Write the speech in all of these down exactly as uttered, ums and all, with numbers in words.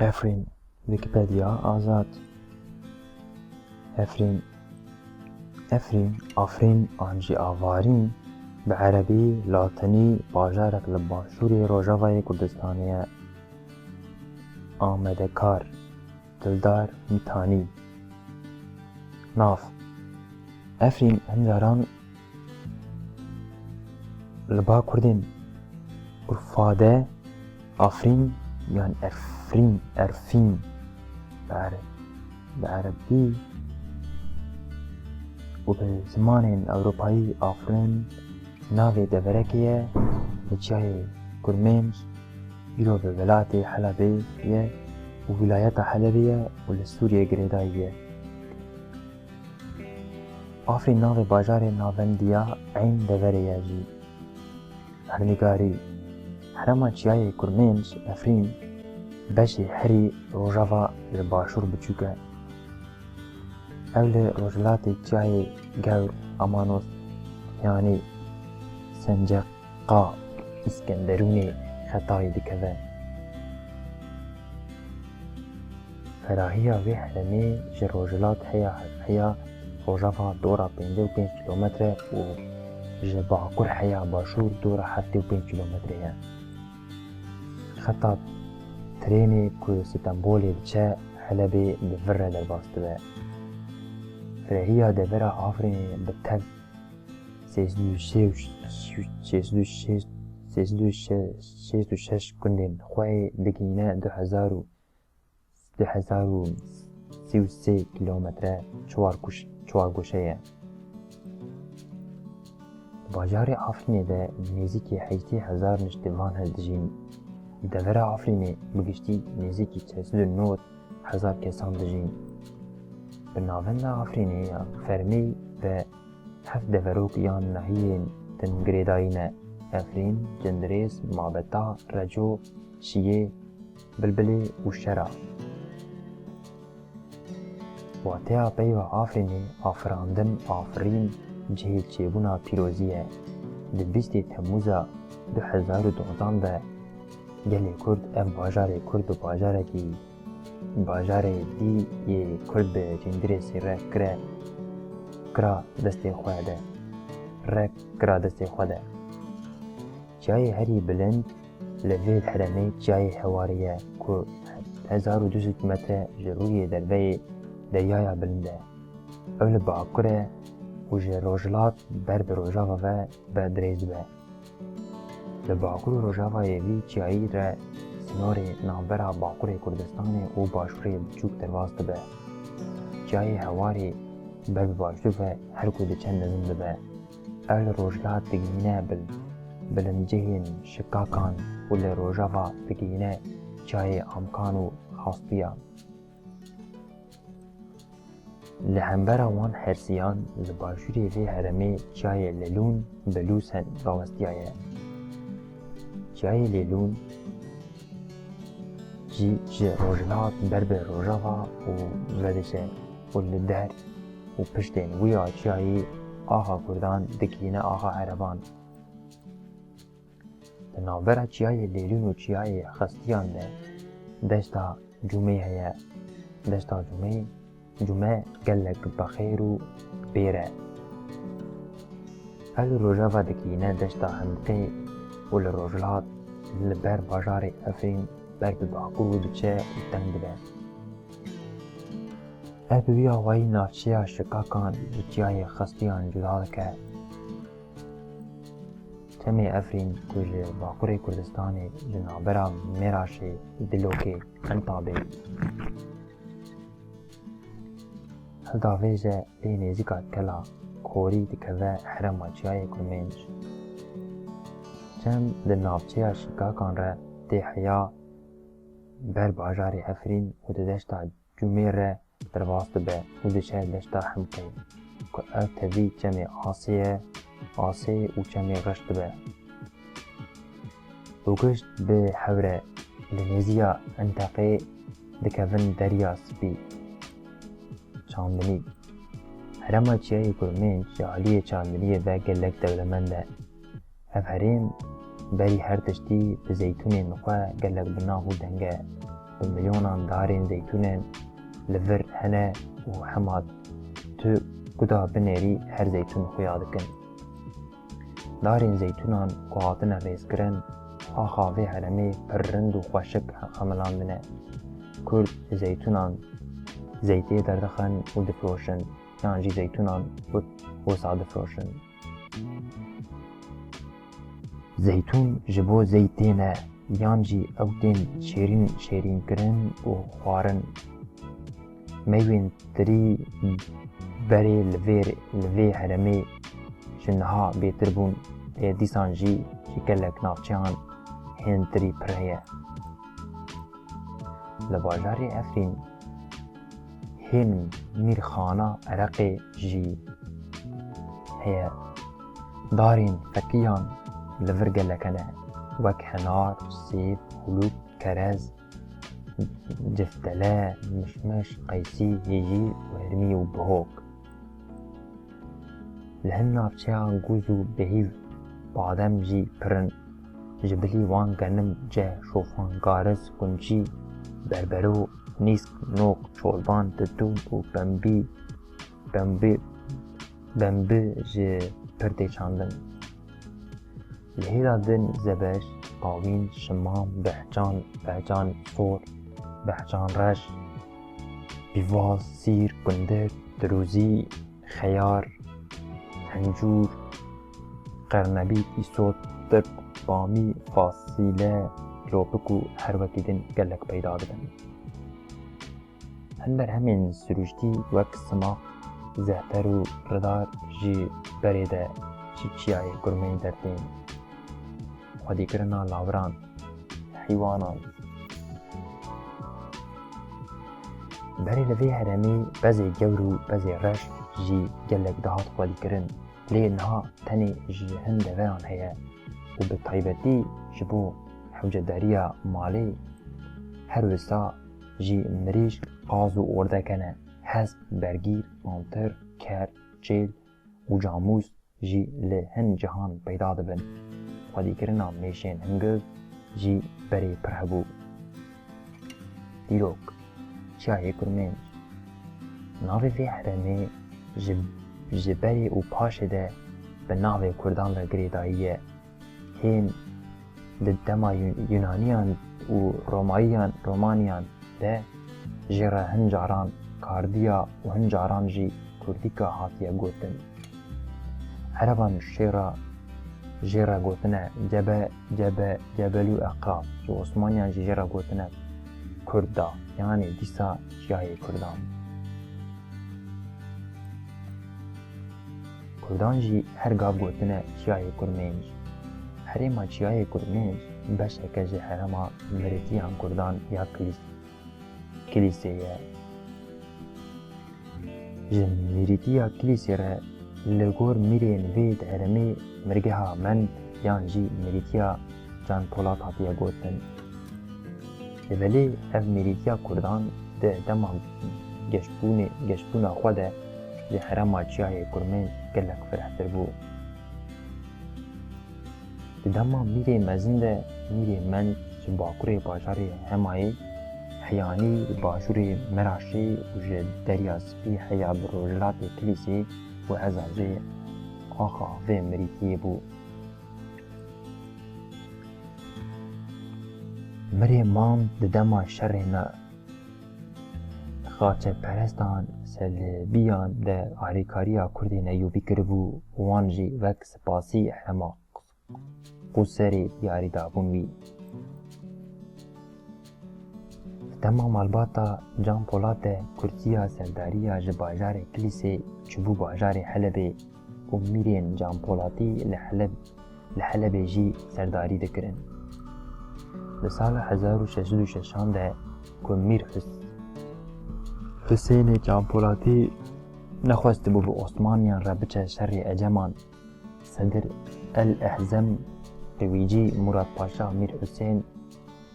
Efrîn, Wikipedia, azad. Efrîn, Efrîn, Afrîn an jî Avarîn, bi erebî, latinî, bajarek li başûrê Rojavayê Kurdistanê ye. Amedekar, Dildar Mîtanî. Nav, Efrîn hin caran li ba Kurdên Urfa de Afrîn yan Efrîn, Erfîn bi ere-, bi erebî û bi zimanên Ewropayî Afrin navê deverekê ye, li çiyayê Kurmênc, îro bi welatê Helebê ye û wîlayeta Helebê ye û li Sûriyê girêdayî ye. Afrîn navê bajarê navendiya Eyn Deverê ye jî. Hernigarî, herêma çiyayê Kurmênc, Efrîn, beşê herî rojava ji başûr biçûk e. Ew li rojhilatê çiyayê gewr Amanos, yanî Senceqa Îskenderûnê xetayê dikeve. Ferahiya vê herêmê ji rojhilat heya heya rojava dora pêncî û pênc kîlometre û ji bakur heya başûr dora heftê û pênc kîlometre ye. Xeta trênê ku Stenbolê diçe Helebê bi vir re derbas dibe. Ferahiya devera Afrînê bi tev sêzdû şêst û şeş, sêzdû şeş, sêzdû şeş, sêzdû şeş gundên xwe yê digihîne du hezar û du hezar û sî û sê kîlometre çewar kuş-, çewar goşe ye. Di bajarê Afrînê de nêzîkî heştê hezar niştivan hildijîn. Devera Afrînê bi giştî nêzîkî çar sed û nod hezar kesan dijîn. Bi navenda Afrînê ya fermî ve heft deverok yan nahiyên din girêdayî ne: Efrîn, Cindirês, Mabeta, Reco, Şiyê, Bilbilê û Şera. Wateya peyva Afrînê, afirandin, afirîn, cihê çêbûna pîrozî ye. Di bîstê Temmûza du hezar û dozdan de gelê Kurd ev bajarê Kurd bi bajarekî, bajarê dî yê Kurd bi Cindirêsê re kire, kira destê xwe de. Re kira destê xwe de. Çiyayê herî bilind li vê herêmê çiyayê Hewarê ye ku hezar û du sed metre ji rûyê derveyê deryaya bilind e. Ew li bakur e û ji rojhilat ber bi rojava ve bi dirêj dibe. Li bakur û rojavayê vî çiyayî re sînorê navbera Bakurê Kurdistanê û Başûrê biçûk derbas dibe. Çiyayê Hewarê ber bi başûr ve her ku diçe nizm dibe. Ew li rojhilat digihîne bil-, bilincihên Şikakan û li rojava digihîne çiyayê Amkan û Xastiyan. Li hembera wan hersiyan li başûrê vê herêmê çiyayê Lêlûn bi Lûsen rawestiyaye. Çiyayê Lêlûn jî ji rojhilat ber bi rojava û vediçe û li der û piştên wî ya çiyayê axa Kurdan digihîne axa Ereban. Di navbera çiyayê Lêlûn û çiyayê Xestiyan de deşta Cumê heye. Deşta Cumê, Cume gelek bixêr û pêr e. Ev li rojava digihîne deşta Himqê û li rojhilat li ber bajarê Efrîn ber bi bakur û diçe û teng dibe. Ev bi vî awayî navçeya Şikakan ji çiyayê Xestiyan cuda dike. Çemê Efrîn ku ji Bakurê Kurdistanê ji navbera Mêraşê, Dilokê, Entabê hildavêje lê nêzîka Kela Korî dikeve herêma çiyayê Kurmênc. Çem di navçeya Şikakan re tê heya ber bajarê Efrîn û di deşta Cumê re derbas dibe û diçe deşta Himqê, ku ev tevî çemê Asê ye, Asê û çemê Xişt dibe. Û Xişt bi hev re li nêziya Enteqê dikevin Derya Spî. Çandinî. Herêma Çiyayê Kurmênc ji aliyê çandiniyê ve gelek dewlemend e. Ev herêm berî her tiştî bi zeytûnên xwe gelek bi nav û deng e. bi milyonan darên zeytûnên li vir hene û hema tu guda binêrî her zeytûn xuya dikin. Darên zeytûnan ku hatine rêzkirin, axa vê herêmê pir rind û xweşik hemilandine. Kurd zeytûnan zeytê derdixin û difiroşin, yan jî zeytûnan wisa difiroşin. Zeytûn ji bo zeytê ne, yan jî ew tên şêrîn şêrînkirin û xwarin. Meyvên tirî berê li vê, li vê herêmê ji niha bêtir bûn, lê dîsan jî ji gelek navçeyan hên tirî pir heye. Li bajarê Efrîn hên mîrxana ereqê jî heye. Darên fekiyan li vir gelek hene, wek henar, sêv, hûlûk, kerez, ciftele, mişmiş, qeysî, hêyî, wermî û bihok. Li hin navçeya gûz û bihîv badem jî pir in. Ji bilî wan genim, ce, şofan, garis, qunçî, berbero, nîsk, noq, çolban, titûn û pembî, pembî, pembi jî pir tê çandin. Li hêla din zebeş, qawîn, şimam, behcan, behcan sor, behcan reş, pîvaz, sîr, gundik, dirûzî, xeyar, hencûr, qernebît, îsot, tirp, bamî, fasîle, lopik û her wekî din gelek peyda dibin. Hin berhemên sirûştî wek simaq, zehter û ridar ji berê de ji Çiyayê Kurmên dertên xwedîkirina lawiran, heywanan. Berê li vê herêmê bezê gewr û bezê reş jî gelek dihat xwedîkirin, lê niha tenê ji hin deveran heye û bi taybetî ji bo hewcedariya malê her wisa jî mirîşk, qaz û ordek hene, hesp, bergîr, pantir, ker, çêl û camûs jî li hin cihan peyda dibin. Xwedîkirina mêşên hingiv jî berê pir hebû. Dîrok, Çiyayê Kurmênc. Navê vê herêmê ji, ji berê û paşê de bi navê Kurdan ve girêdayî ye. Hên di dema Yun-, Yunaniyan û Romayiyan, Romaniyan de jê re hin caran Kardiya û hin caran jî Kurdîka hatiye gotin. Ereban şê re, jê re gotine Cebe, Cebe, Cebelû Eqrab û Osmaniyan jî jê re gotine Kurda, yanî dîsa Çiyayê Kurdan. Kurdan jî her gav gotine Çiyayê Kurmênc. Herêma Çiyayê Kurmênc beşeke ji herêma mirîtiyan Kurdan ya Kilîs-, Kilîsê ye. Ji mirîtiya Kilîsê re li gor mîrên vê herêmê mirgeha Mend yan jî mirîtiya Can Polat hatiye gotin. Lê belê ev mîrîtiya Kurdan di dema geşbûnê, geşbûna xwe de ji herêma Çiyayê Kurmênc gelek firehtir bû. Di dema mîrê mezin de mîrê Mend ji bakurê bajarê Hemayê, heyanî bi başûrê Meraşê û ji Derya Spî heya bi rojhilatê Kilîsê û Ezazê axa vê mirîtiyê bû. Mirê Mand di dema şerê xaçeperestan Selebiyan de alîkariya Kurdên Eyûbî kiribû û wan jî wek sipasî herêma Quserê diyarî dabûn wî. Di dema malbata Can Polat de kursiya serdariya ji bajarê Kilîsê çûbû bajarê Helebê û mîrên Can Polatî li Heleb, li Helebê jî serdarî dikirin. Di sala hezar û şeş sed û şeşan de ku Mîr Hus-, Husênê Can Polatî nexwestibû bi Osmaniyan re biçe şerê Eceman, Sedir El Ehzem Qewîcî Murat Paşa Mîr Husên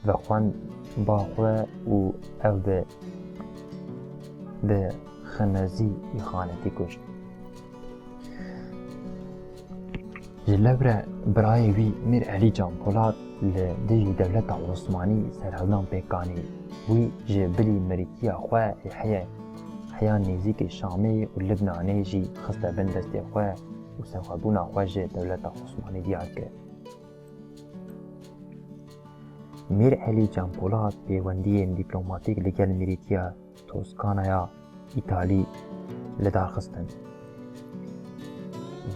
vexwend ba xwe û ew bi, bi xinezî îxanetî kuşt. Ji lewre birayê wî Mîr Elî Can Polat li dijî dewleta Osmanî serhildan pêk anî. Wî ji bilî mirîtiya xwe ê heye, heya nêzîkê Şamê û Libnanê jî xiste bin destê xwe û serxwebûna xwe ji dewleta Osmanî diyar kir. Mîr Elî Canpolat pêwendiyên dîplomatîk li gel mirîtiya Toskanaya Îtalî li dar xistin.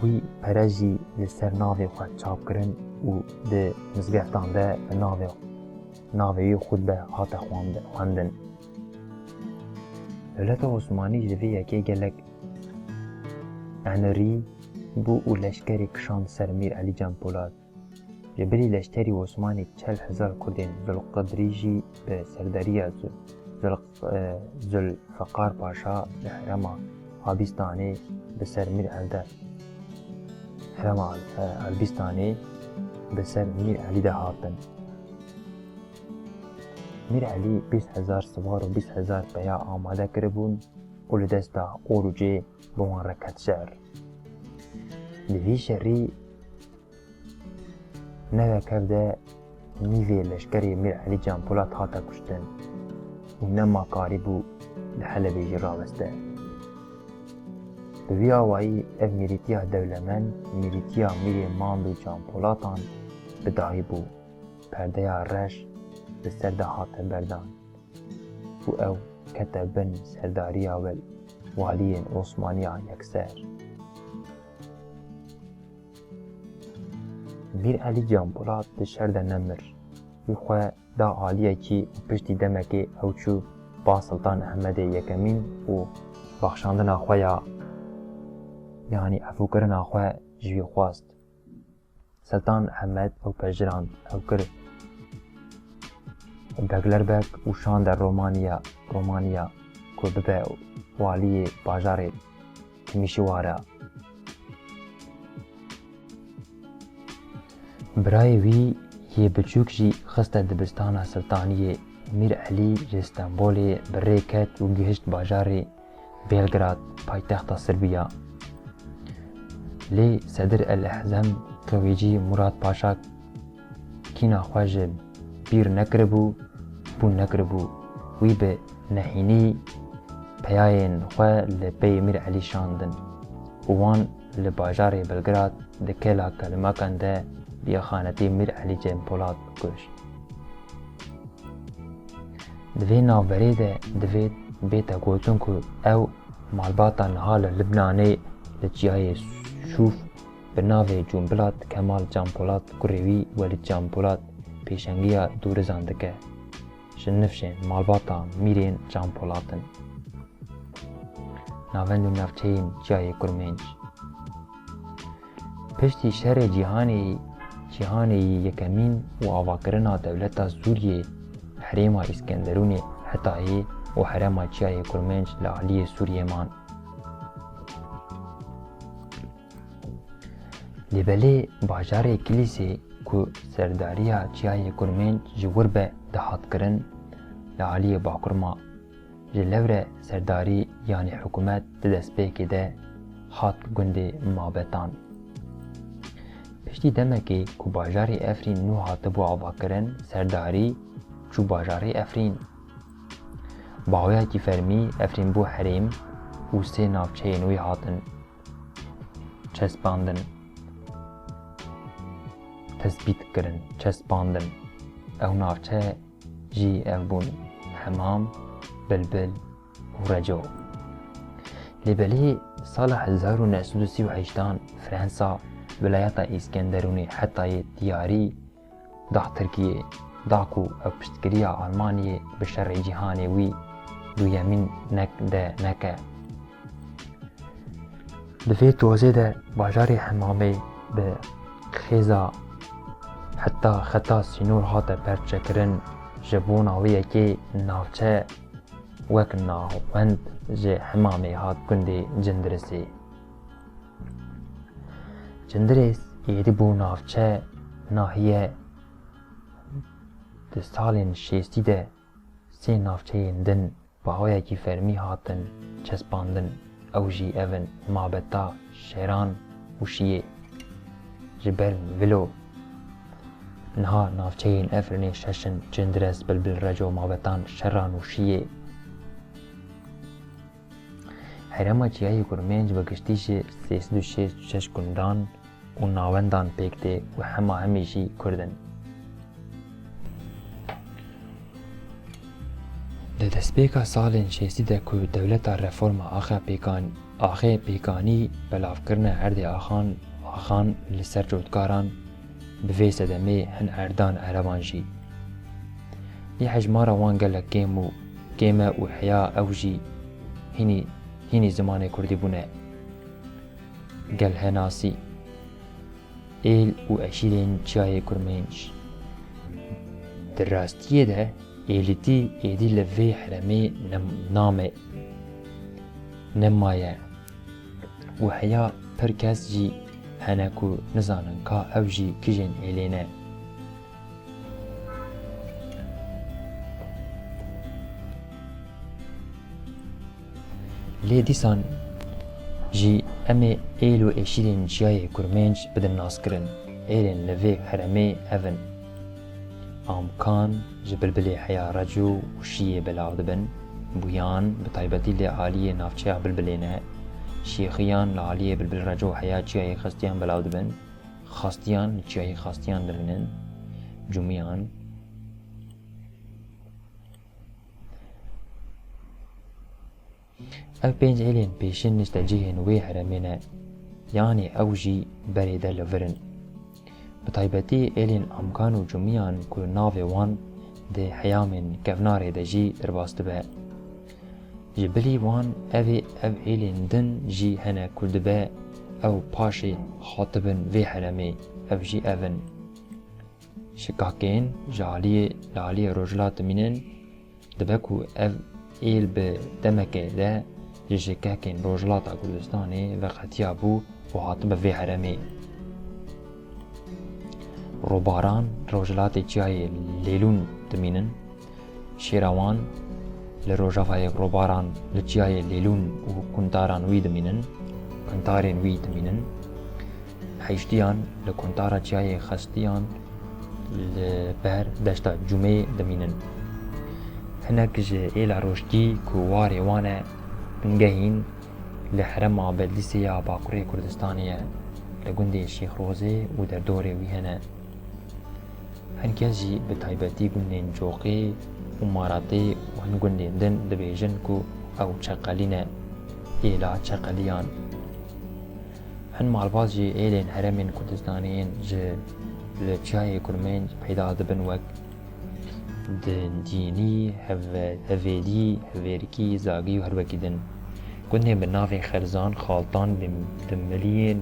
Wî pere jî li ser navê xwe çap kirin û di mizgeftan de bi navê, navê wî xutbe hate xwend-, xwendin. Dewleta Osmanî ji vê yekê gelek enerî bû û leşkerê kişand ser Mîr Elî Canpolat. Ji bilî leşkerî Osmanî çel hezar Kurdên Zulqidrî jî bi serdariya Zu-, Zulq-, e, Zulfiqar Paşa li herêma Abistanê bi ser Mîr Elî de, herêma, e, Elbistanê bi ser Mîr Elî de hatin. Mîr Elî bîst hezar siwar û bîst hezar peya amade kiribûn û li desta Orucê bi wan re ket şer. Li vî şerî Newek hev de nîvê leşkerê Mîr Elî Canpolat hate kuştin û nema karîbû li Helebê jî raweste. Bi vî awayî ev mîrîtiya dewlemend, mîrîtiya Mîrê Mand û Canpolatan bi dahî bû, perdeya reş li ser de hate berdan û ew kete bin serdariya wel-, waliyên Osmaniya yekser. Mîr Elî Canpolat di şer de nemir. Wî xwe da aliyekî û piştî demekê ew çû ba Siltan Ehmedê Yekemîn û baxşandina xwe ya, yanî efûkirina xwe ji wî xwest. Siltan Ehmed ew pejirand, ew kir Beglerbek û şande Romaniya, Romaniya ku bibe waliyê bajarê Timîşiwara. Birayê wî yê biçûk jî xiste dibistana Siltaniyê. Mîr Elî ji Stenbolê bi rê ket û gihişt bajarê Belgrad, paytexta Sirbiya. Lê Sedir El Ehzem Qewêcî Murat Paşa kîna xwe ji bîr nekiribû, bûn nekiribû. Wî bi nehînî peyayên xwe li pey Mîr Elî şandin û wan li bajarê Belgrad di kela Kalimakan de bi îxanetî Mîr Elî Cem Polat kuşt. Di vê navberê de divê bête gotin ku ew malbata niha li Libnanê li çiyayê Şûf bi navê Cumbilat Kemal Canpolat kurê wî Welîd Canpolat pêşengiya dûrizan dike. Ji nifşên malbata mîrên Canpolat in. Navend û navçeyên çiyayê Kurmênc. Piştî şerê cîhanê, cîhanê yekemîn û avakirina dewleta Sûriyê, herêma Îskenderûnê Hetayê û herêma çiyayê Kurmênc li aliyê Sûriyê man. Lê belê bajarê Kilîsê ku serdariya çiyayê Kurmênc ji wir be dihat kirin, li aliyê bakur ma. Ji lewre serdarî yanî hikûmet di destpêkê de hat gundê Mabetan. Piştî demekê ku bajarê Efrîn nû hatibû avakirin, serdarî çû bajarê Efrîn. Bi awayekî fermî Efrîn bû herêm û sê navçeyên wî hatin çespandin, tesbît kirin, çespandin. Ew navçe jî ev bûn: Hemam, Bilbil û Reco. Lê belê sala hezar û neh sed û sî û heştan Fransa, vilayeta Îskenderûnê Hetayê diyarî da Tirkiyê, da ku ew piştgiriya Almaniyê bi şerê cîhanê wî duyemîn nek de neke. Di vê dozê de bajarê Hemamê bi xêza heta xeta sînor hate perçekirin, ji bona wê yekê navçe wek navend ji Hemamê hat gundê Cindirisê. Cindirês êdî bû navçe, nahiye. Di salên şêstî de sê navçeyên din bi awayekî fermî hatin çespandin. Ew jî ev in: Mabeta Şeran û Şiyê. Ji ber vilo Niha navçeyên Efrînê şeş in: Cindirez, Bilbil, Reco, Mabetan, Şeran û Şiyê. Herêma Çiyayê Kurmênc bi giştî ji sê sed û şêst û şeş gundan û nawendan pêk tê û hema hemî jî Kurd in. Di destpêka salên şêstî de ku dewleta reforma axê pêkan-, axê pêkanî belavkirine erdê axan, axan li ser cotkaran, bi vê sedemê hin erdan ereban jî. Lê hejmara wan gelek kêm û kêm e û heya ew jî hînî, hînî zimanê kurdî bûne. Gelhenasî, êl û eşîrên Çiyayê Kurmênc. Di rastiyê de êlîtî êdî li vê herêmê nem-, name, nemaye û heya pir kes jî hene ku nizanin ka ew jî kijên êlê ne. Lê dîsan jî em ê êl û eşîrên Çiyayê Kurmênc bidin naskirin. Êlên li vê herêmê ev in: Amkan, ji Bilbilê heya Reco û Şiyê belav dibin. Buyan, bi taybetî li aliyê navçeya Bilbilê ne. Şêxiyan, li aliyê Bilbil Reco heya Çiyayê Xestiyan belav dibin. Xastiyan, li Çiyayê Xastiyan dimînin. Cumiyan. Ev pênc êlên pêşîn niştecihên wê herêmê ne, yanî ew jî berê de li vir in. Bi taybetî êlên Amkan û Cumiyan ku navê wan di heyamên kevnarê de jî derbas dibe. Ji bilî wan ev ê, ev êlên din jî hene ku dibe ew paşê hatibin vê herêmê, ev jî ev in: Şikakên ji aliyê, li aliyê rojhilat dimînin. Dibe ku ev êl bi demekê de ji şikekên Rojhilata Kurdistanê veqetiyabû û hatibe vê herêmê. Robaran, rojhilatê Çiyayê Lêlûn dimînin. Şêrawan, li rojavayê Robaran, li Çiyayê Lêlûn û kuntaran wî dimînin, kuntarên wî dimînin. Heyştiyan, li kuntara Çiyayê Xestiyan li ber deşta Cumê dimînin. Hinek ji êla rojkî ku warê wan e bingehîn, li herêma Bedlîsê ya Bakurê Kurdistanê ye, li gundê Şêxrozê û derdorê wî hene. Hin kes jî, bi taybetî gundên Coqê û Maratê û hin gundên din dibêjin ku ew Çeqelî ne, êla Çeqeliyan. Hin malbat jî êlên herêmên Kurdistanê yên ji li Çiyayê Kurmênc peyda dibin, wek Dindînî, Heve-, Hevêdî, Hevêrikî, Zagî û her wekî din. Gundên bi navê Xerzan, Xaltan, Dim-, Dimiliyên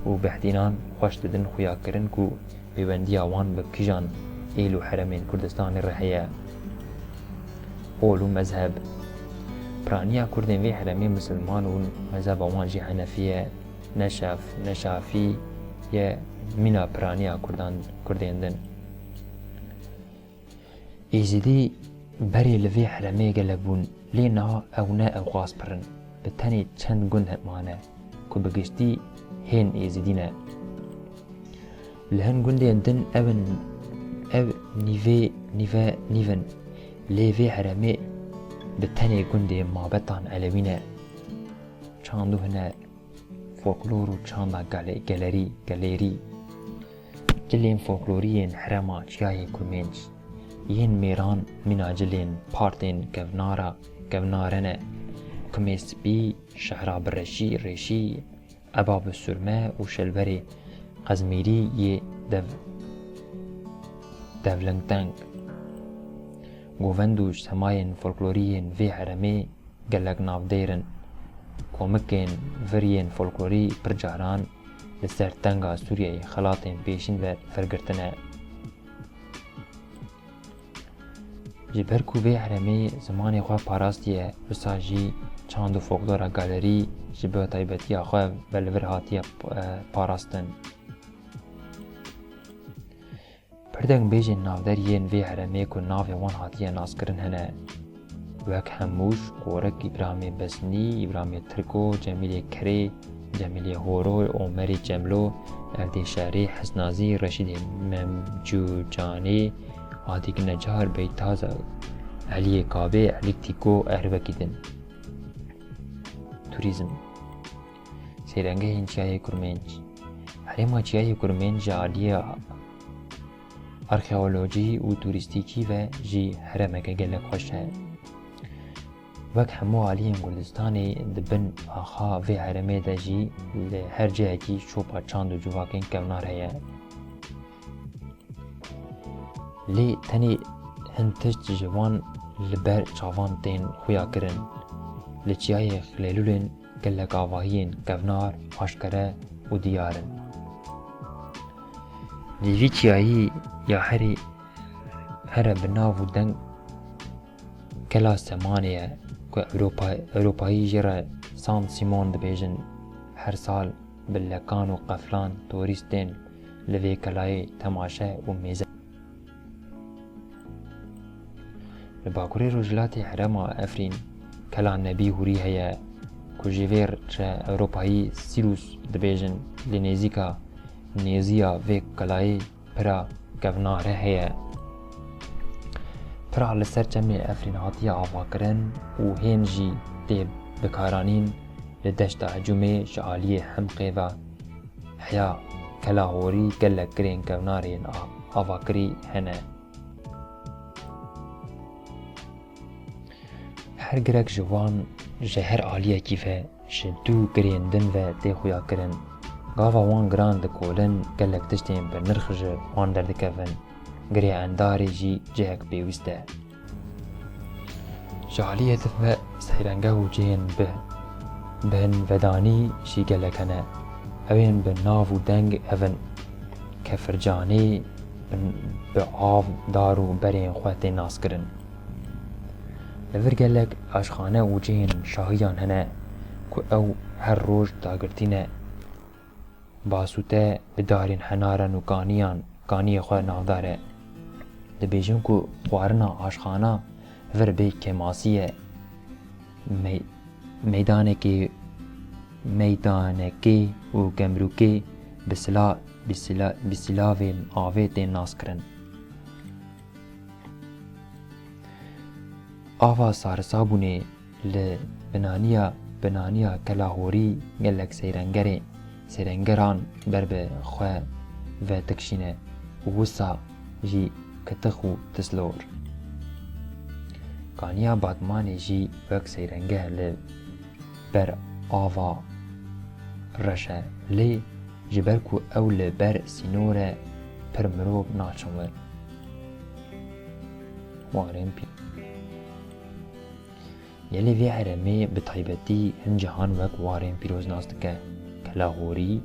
û Behdînan xweş didin xuyakirin ku pêwendiya wan bi kijan êl û herêmên Kurdistanê re heye. Ol û mezheb. Piraniya Kurdên vê herêmê misilman û mezheba wan jî Henefî ye, ne Şaf-, ne Şafî ye, mîna piraniya Kurdan, Kurdên din. Êzidî berê li vê herêmê gelek bûn, lê niha ew ne ewqas pir in. Bi tenê çend gund mane ku bi giştî hên Êzidî ne. Li hin gundên din ev in, ev nîvê, nîve nîv in. Lê vê herêmê bi tenê gundê Mabetan Elewî ne. Çand û huner, folklor û çanda gale-, gelerî, gelêrî. Cilên folklorî yên herêma Çiyayê Kurmênc. Yên mêran mîna cilên partên kevnara, kevnare ne. Kumê spî, şehra bi reşî, rêşî, eba bi sûrme û şelberê qezmîrî yê dev-, devlingteng. Govend û semayên folklorî yên vê herêmê gelek navdêr in. Komikên vir yên folklorî pir caran li ser tenga Sûriyeyê xelatên pêşîn ve fergirtine. Ji ber ku vê herêmê zimanê xwe parastiye, wisa jî çand û folklora galerî ji bo taybetiya xwe ve li vir hatiye, e, parastin. Pir dengbêjên navdar yên vê herêmê ku navê wan hatiye naskirin hene, wek Hemûş, Qorik, Îbramê Besnî, Îbramê Tirko, Cemîlê Kerê, Cemîlê Horo, Omerê Cemlo, Erdê Şerê, Hesnazî, Reşîdê Memcûcanê, Atik Necar, Beytaza, Eliyê Kabê, Elîk Tîko, Ervekî din. Turîzm. Seyrengehên Çiyayê Kurmênc. Herêma Çiyayê Kurmênc ji aliyê arxeolojî û turîstîkî ve jî herêmeke gelek xweş e. Wek hemû aliyên Kurdistanê, di bin axa vê herêmê de jî li her cihekî şopa çand û civakên kevnar heye. Lê tenê hin tişt ji wan li ber çavan tên xuyakirin. Li Çiyayê Xilêlûlên gelek avahiyên kevnar, aşkere û diyar in. Lê vî çiyayî ya herî here bi nav û deng Kela Semanê ye, ku Ewropa-, Ewropayî jê re San Simon dibêjin, her sal bi lekan û qeflan turîst tên li vê kelayê temaşe û mêze. Li bakurê rojhilatê herêma Efrîn, Kela Nebî Hûrî heye, ku ji vê re Ewropayî Sîrus dibêjin, li nêzîka nêziya vê kelayê pira kevnare heye. Pira li ser çemê Efrîn hatiye avakirin û hên jî tê bikaranîn. Li deşta Hecûmê ji aliyê Hemqê ve heya Kela Horî gelek girên kevnarên a-, avakirî hene. Her girek ji wan ji her aliyekî ve ji du girên din ve tê xuyakirin. Gava wan giran dikolin, gelek tiştên bi nirx ji wan derdikevin. Girê Endarê jî cihek pêwîst e. Ji aliyê din ve seyrengeh û cihên bi, bi hinvedanî jî gelek hene. Ew ên bi nav û deng ev in: Kefircanê, bi, bi av, dar û berên xwe tê naskirin. Li vir gelek aşxane û cihên şahiyan hene ku ew her roj dagirtî ne. Basûte bi darên henaran û kaniyan, kaniyê xwe navdar e. Dibêjin ku xwarina aşxana vir bê kêmasî ye. Mey-, meydanekê, meydanekê û gemrûkê bi sila-, bi sila-, bi silavên avê tên naskirin. Ava Sarisabûnê li binaniya, binaniya Kela Horî gelek seyrengerê, seyrengeran ber bi xwe ve dikişîne û wisa jî kitix û tislor. Kaniya Batmanê jî wek seyrengeh li ber ava reş e, lê ji ber ku ew li ber sînor e, pir mirov naçin wir. Warên pî-, Gelê vê herêmê bi taybetî hin cihan wek warên pîroz nas dike: Kela Horî,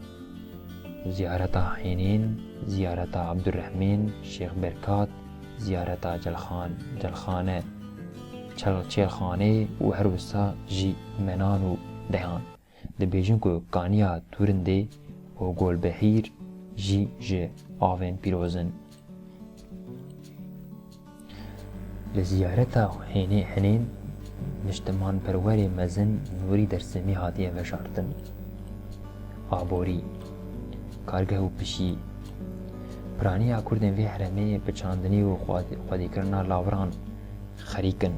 Ziyareta Hênên, Ziyareta Abdurrehmên, Şêx Berkat, Ziyareta Celxan-, Celxane, Çel-, Çêlxanê û her wisa jî Menan û Deyan. Dibêjin ku Kaniya Turindê û Golbehîr jî ji avên pîroz in. Li ziyareta Hênê Henên niştimanperwerê mezin Nûrî Dersimî hatiye veşartin. Aborî, kargeh û pişî. Piraniya Kurdên vê herêmê bi çandinî û xwedî-, xwedîkirina laviran xerîk in.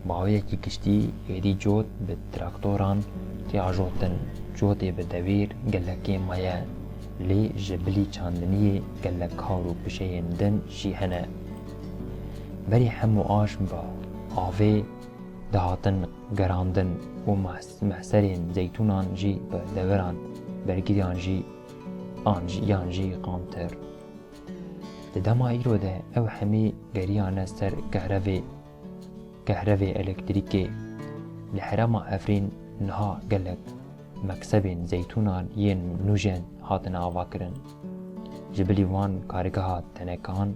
Baweyekî giştî êdî cot bi traktoran tê ajotin. Cotê bi dewêr gelek kêm maye, lê ji bilî çandiniyê gelek kar û pişeyên din jî hene. Berî hemû aş bi avê dihatin gerandin û mehs-, mehserên zeytûnan jî bi deveran bergiriyan jî an jî, yan jî qamtir. Di dema îro de ew hemî geriyane ser kehrevê, kehrevê elektrîkê. Li herêma Efrîn niha gelek meksebên zeytûnan yên nûjen hatine avakirin. Ji bilî wan kargeha tenekan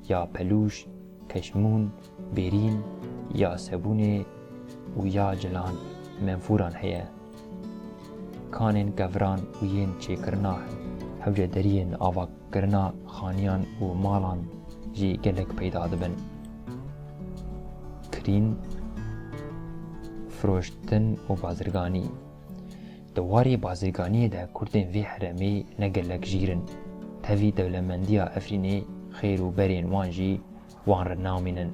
ya pelûş, keşmûn, bêrîn, ya sebûnê û ya cilan, menfûran heye. Kanên keviran û yên çêkirina hewcederiyên avakirina xaniyan û malan jî gelek peyda dibin. Kirîn, firoştin û bazirganî. Di warê bazirganiyê de kurdên vê herêmê ne gelek jîr in. Tevî dewlemendiya Efrînê xêr û berên wan jî wan re namînin.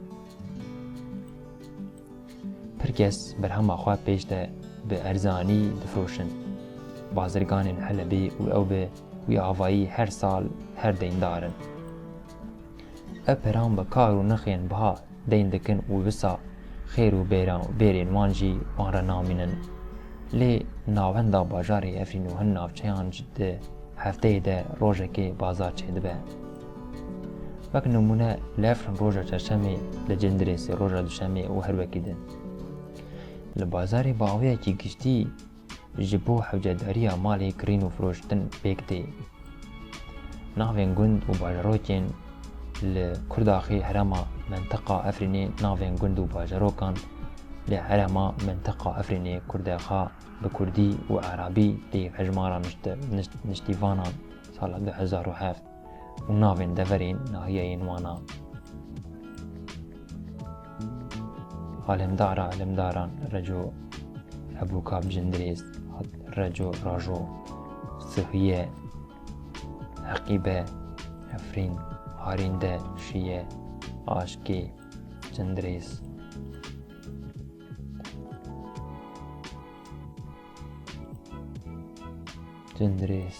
Pir kes berhema xwe pêş de bi erzanî difiroşin. Bazirganên Helebê û ew bi wî avayî her sal her deyndar in. Ev peran bi kar û nirxên biha deyn dikin û wisa xêr û bêra-, bêrên wan jî wan re namînin. Lê navenda bajarê Efrîn û hin navçeyan jî di hefteyê de rojekê bazar çêdibe. Wek nimûne, li Efrîn roja çarşemê, li Cindirêsê roja duşemê û her wekî din. Li bazarê bi awiyekî giştî ji bo hewcedariya malê kirîn û firoştin pêk tê. Navên gund û bajarokên li Kurdaxê herêma mentiqa Efrînê, navên gund û bajarokan li herêma mentiqa Efrînê Kurdaxa bi kurdî û erebî tê hejmara nişte-, niş-, niştîvanan sala du hezar û heft û navên deverên nahiyeyên wana. Alemdara alemdaran, Reco, Ebûkab, Cindirês, Reco, Rajo, Sihiye, Heqîbe, Efrîn, Harînde, Şiye, Aşkê, Cindirês. Cindirês.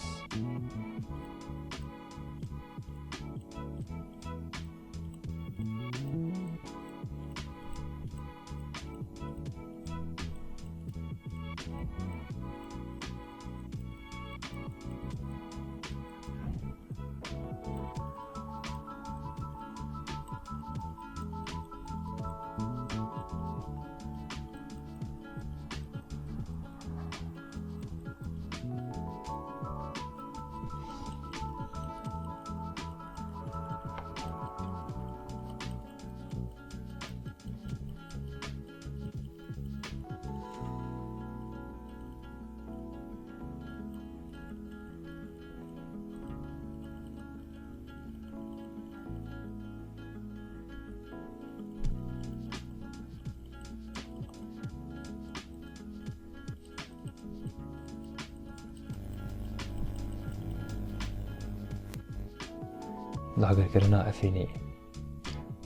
Dagirkirina Efrînê.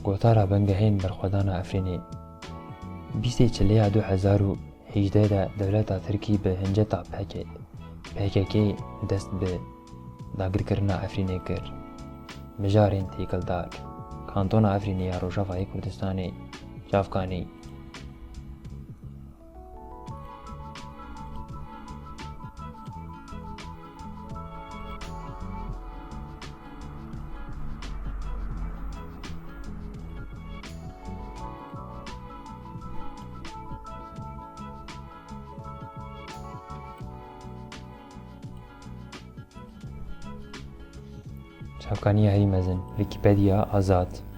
Gotara bingehên berxwedana Efrînê. Bîstê Çileya du hezar û hejdeh de dewleta Tirkî bi hinceta P K K, P K K dest bi dagirkirina Efrînê kir. Mijarên têkildar. Kantona Efrînê ya Rojavayê Kurdistanê, Çavkanî. Çavkaniya herî mezin, Wîkîpediya azad.